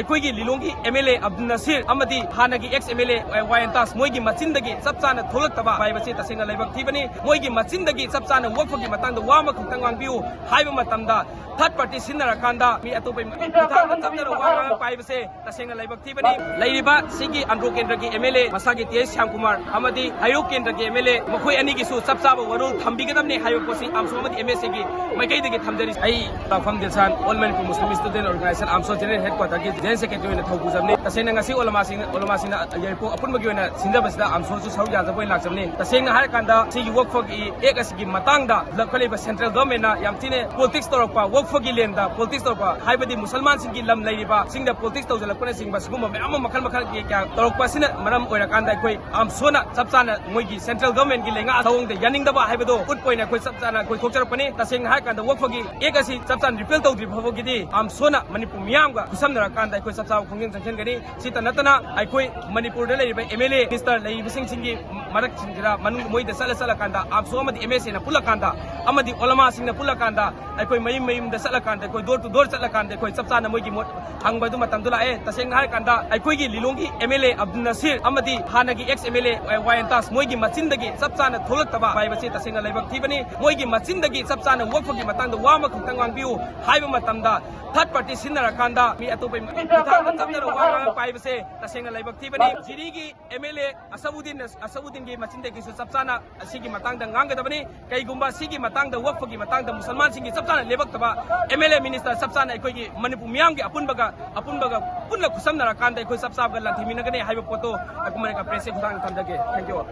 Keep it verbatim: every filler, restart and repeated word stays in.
ꯑꯩꯈꯣꯏꯒꯤ ꯂꯤꯂꯣꯡꯒꯤ M L A Abdul ꯅꯁꯤꯔ ꯑꯃꯗꯤ ꯍꯥꯟꯅꯒꯤ ex M L A ꯋꯥꯏ ꯑꯟꯇꯥꯁ, ꯃꯣꯏꯒꯤ ꯃꯆꯤꯟꯗꯒꯤ ꯆꯞ ꯆꯥꯅ ꯊꯣꯛꯂꯛꯇꯕ ꯍꯥꯏꯕꯁꯤ ꯇꯁꯦꯡꯅ ꯂꯥꯏꯕꯛ ꯊꯤꯕꯅꯤ꯫ ꯃꯣꯏꯒꯤ ꯃꯆꯤꯟꯗꯒꯤ ꯆꯞ ꯆꯥꯅ ꯋꯛꯐꯒꯤ ꯃꯇꯥꯡꯗ ꯋꯥ ꯑꯃꯈꯛꯇꯪ ꯉꯥꯡꯕꯤꯌꯨ ꯍꯥꯏꯕ ꯃꯇꯝꯗ, third party ꯁꯤꯖꯤꯟꯅꯔꯀꯥꯟꯗ ꯃꯤ ꯑꯇꯣꯞꯄ ꯃꯤ ꯈꯨꯊꯥꯡꯗ ꯇꯞꯅ ꯋꯥ ꯉꯥꯡꯉꯛꯄ ꯍꯥꯏꯕꯁꯦ ꯇꯁꯦꯡꯅ ꯂꯥꯏꯕꯛ ꯊꯤꯕꯅꯤ꯫ ꯂꯩꯔꯤꯕ ꯁꯤꯒꯤ ꯑꯟꯗ꯭ꯔꯣ ꯀꯦꯟꯗ꯭ꯔꯒꯤ M L A ꯃꯁꯥꯒꯤ ꯇꯤ ꯑꯩꯆ ꯁ꯭ꯌꯥꯝꯀꯨꯃꯥꯔ ꯑꯃꯗꯤ ꯍꯩꯔꯣꯛ ꯀꯦꯟꯗ꯭ꯔꯒꯤ M L A, ꯃꯈꯣꯏ ꯑꯅꯤꯒꯤꯁꯨ ꯆꯞ ꯆꯥꯕ ꯋꯥꯔꯣꯜ ꯊꯝꯕꯤꯒꯗꯕꯅꯤ ꯍꯥꯏꯕ ꯄꯣꯠꯁꯤ ꯑꯝꯁꯣ ꯑꯃꯗꯤ M S A ꯒꯤ ꯃꯥꯏꯀꯩꯗꯒꯤ ꯊꯝꯖꯔꯤ꯫ ꯑꯩ ꯂꯥꯎꯐꯝ ꯗꯤꯜꯁꯥꯟ, All Manipur Muslim Student Organization, ꯑꯝꯁꯣ General Headquarter ꯒꯤ General Secretary ꯑꯣꯏꯅ ꯊꯧ ꯄꯨꯖꯕꯅꯤ꯫ ꯇꯁꯦꯡꯅ ꯉꯁꯤ ꯑꯣꯂꯃꯥꯁꯤꯡꯅ, ꯑꯣꯂꯃꯥꯁꯤꯡꯅ ꯌꯥꯏꯔꯤꯄꯣꯛ ꯑꯄꯨꯟꯕꯒꯤ ꯑꯣꯏꯅ ꯁꯤꯟꯖꯕꯁꯤꯗ ꯑꯝꯁꯣꯁꯨ ꯁꯔꯨꯛ ꯌꯥꯖꯕ ꯑꯣꯏꯅ ꯂꯥꯛꯆꯕꯅꯤ꯫ ꯇꯁꯦꯡꯅ ꯍꯥꯏꯔꯀꯥꯟꯗ ꯁꯤꯒꯤ ꯋꯛꯐꯒꯤ ꯑꯦꯛ ꯑꯁꯤꯒꯤ ꯃꯇꯥꯡꯗ ꯂꯧꯈꯠꯂꯤꯕ central government ꯅ ꯌꯥꯝ ꯊꯤꯅ politics ꯇꯧꯔꯛꯄ, ꯋꯛꯐꯒꯤ land ꯗ politics ꯇꯧꯔꯛꯄ, ꯍꯥꯏꯕꯗꯤ ꯃꯨꯁꯜꯃꯥꯟꯁꯤꯡꯒꯤ ꯂꯝ ꯂꯩꯔꯤꯕ ꯁꯤꯡꯗ politics ꯇꯧꯁꯤꯜꯂꯛꯄꯅꯆꯤꯡꯕ ꯁꯤꯒꯨꯝꯕ ꯃꯌꯥꯝ ꯑꯃ ꯃꯈꯜ ꯃꯈꯜꯒꯤ ꯀꯌꯥ ꯇꯧꯔꯛꯄ ꯑꯁꯤꯅ ꯃꯔꯝ ꯑꯣꯏꯔꯀꯥꯟꯗ ꯑꯩꯈꯣꯏ ꯑꯝꯁꯣꯅ ꯆꯞ ꯆꯥꯅ ꯃꯣꯏꯒꯤ central government ꯀꯤ ꯂꯩꯉꯥꯛ ꯊꯧꯑꯣꯡꯗ ꯌꯥꯅꯤꯡꯗꯕ ꯍꯥꯏꯕꯗꯣ ꯎꯠꯄ ꯑꯣꯏꯅ ꯑꯩꯈꯣꯏ ꯆꯞ ꯆꯥꯅ ꯑꯩꯈꯣꯏ ꯊꯣꯛꯆꯔꯛꯄꯅꯤ꯫ ꯇꯁꯦꯡꯅ ꯍꯥꯏꯔꯀꯥꯟꯗ ꯋꯛꯐꯒꯤ ꯑꯦꯛ ꯑꯁꯤ ꯆꯞ ꯆꯥꯅ repeal ꯇꯧꯗ꯭ꯔꯤ ꯐꯥꯎꯕꯒꯤꯗꯤ ꯑꯝꯁꯣꯅ ꯃꯅꯤꯄꯨꯔ ꯃꯤꯌꯥꯝꯒ ꯈꯨꯠꯁꯝꯅꯔꯀꯥꯟꯗ ꯑꯩꯈꯣꯏ ꯆꯞ ꯆꯥꯕ ꯈꯣꯡꯖꯪ ꯆꯪꯁꯤꯟꯒꯅꯤ꯫ ꯁꯤꯇ ꯅꯠꯇꯅ ꯑꯩꯈꯣꯏ ꯃꯅꯤꯄꯨꯔꯗ ꯂꯩꯔꯤꯕ M L A minister ꯂꯩꯔꯤꯕꯁꯤꯡꯁꯤꯒꯤ ꯃꯔꯛꯁꯤꯡꯁꯤꯗ ꯃꯅꯨꯡ ꯃꯣꯏꯗ ꯆꯠꯂ ꯆꯠꯂꯀꯥꯟꯗ ꯑꯝꯁꯣ ꯑꯃꯗꯤ M S A ꯅ ꯄꯨꯜꯂꯀꯥꯟꯗ ꯑꯃꯗꯤ ꯑꯣꯂꯃꯥꯁꯤꯡꯅ ꯄꯨꯜꯂꯀꯥꯟꯗ ꯑꯩꯈꯣꯏ ꯃꯌꯨꯝ ꯃꯌꯨꯝꯗ ꯆꯠꯂꯀꯥꯟꯗ, ꯑꯩꯈꯣꯏ door to door ꯆꯠꯂꯀꯥꯟꯗ ꯑꯩꯈꯣꯏ ꯆꯞ ꯆꯥꯅ ꯃꯣꯏꯒꯤ ꯃꯣꯠ ꯍꯪꯕ ꯑꯗꯨ ꯃꯇꯝꯗꯣ ꯂꯥꯛꯑꯦ꯫ ꯇꯁꯦꯡꯅ ꯍꯥꯏꯔꯀꯥꯟꯗ ꯑꯩꯈꯣꯏꯒꯤ ꯂꯤꯂꯣꯡꯒꯤ M L A ꯑꯕꯗꯨꯜ ꯅꯁꯤꯔ ꯑꯃꯗꯤ ꯍꯥꯟꯅꯒꯤ ex M L A ꯋꯥꯏ ꯑꯟꯇꯥꯁ, ꯃꯣꯏꯒꯤ ꯃꯆꯤꯟꯗꯒꯤ ꯆꯞ ꯆꯥꯅ ꯊꯣꯛꯂꯛꯇꯕ ꯍꯥꯏꯕꯁꯤ ꯇꯁꯦꯡꯅ ꯂꯥꯏꯕꯛ ꯊꯤꯕꯅꯤ꯫ ꯃꯣꯏꯒꯤ ꯃꯆꯤꯟꯗꯒꯤ ꯆꯞ ꯆꯥꯅ ꯋꯛꯐꯒꯤ ꯃꯇꯥꯡꯗ ꯋꯥ ꯑꯃꯈꯛꯇꯪ ꯉꯥꯡꯕꯤꯌꯨ ꯍꯥꯏꯕ ꯃꯇꯝꯗ, third party ꯁꯤꯖꯤꯟꯅꯔꯀꯥꯟꯗ ꯃꯤ ꯑꯇꯣꯞꯄ ꯈꯨꯊꯥꯡꯗ ꯇꯞꯅ ꯋꯥ ꯉꯥꯡꯉꯛꯄ ꯍꯥꯏꯕꯁꯦ ꯇꯁꯦꯡꯅ ꯂꯥꯏꯕꯛ ꯊꯤꯕꯅꯤ꯫ ꯖꯤꯔꯤꯒꯤ M L A ꯑꯁꯧꯗꯤꯟ, ꯑꯁꯧꯗꯤꯟꯒꯤ ꯃꯆꯤꯟꯗꯒꯤꯁꯨ ꯆꯞ ꯆꯥꯅ ꯑꯁꯤꯒꯤ ꯃꯇꯥꯡꯗ ꯉꯥꯡꯒꯗꯕꯅꯤ꯫ ꯀꯩꯒꯨꯝꯕ ꯁꯤꯒꯤ ꯃꯇꯥꯡꯗ, ꯋꯛꯐꯒꯤ ꯃꯇꯥꯡꯗ ꯃꯨꯁꯜꯃꯥꯟꯁꯤꯡꯒꯤ ꯆꯞ ꯆꯥꯅ ꯂꯦꯞꯄꯛꯇꯕ M L A minister ꯆꯞ ꯆꯥꯅ ꯑꯩꯈꯣꯏꯒꯤ ꯃꯅꯤꯄꯨꯔ ꯃꯤꯌꯥꯝꯒꯤ ꯑꯄꯨꯟꯕꯒ, ꯑꯄꯨꯟꯕꯒ ꯄꯨꯟꯅ ꯈꯨꯠꯁꯝꯅꯔꯀꯥꯟꯗ ꯑꯩꯈꯣꯏ ꯆꯞ ꯆꯥꯕꯒ ꯂꯥꯟꯊꯦꯡꯃꯤꯟꯅꯒꯅꯤ ꯍꯥꯏꯕ ꯄꯣꯠꯇꯣ ꯑꯩꯈꯣꯏ ꯃꯔꯤꯀꯥ press ꯀꯤ ꯈꯨꯠꯊꯥꯡꯗ ꯊꯝꯖꯒꯦ꯫ Thank you all꯫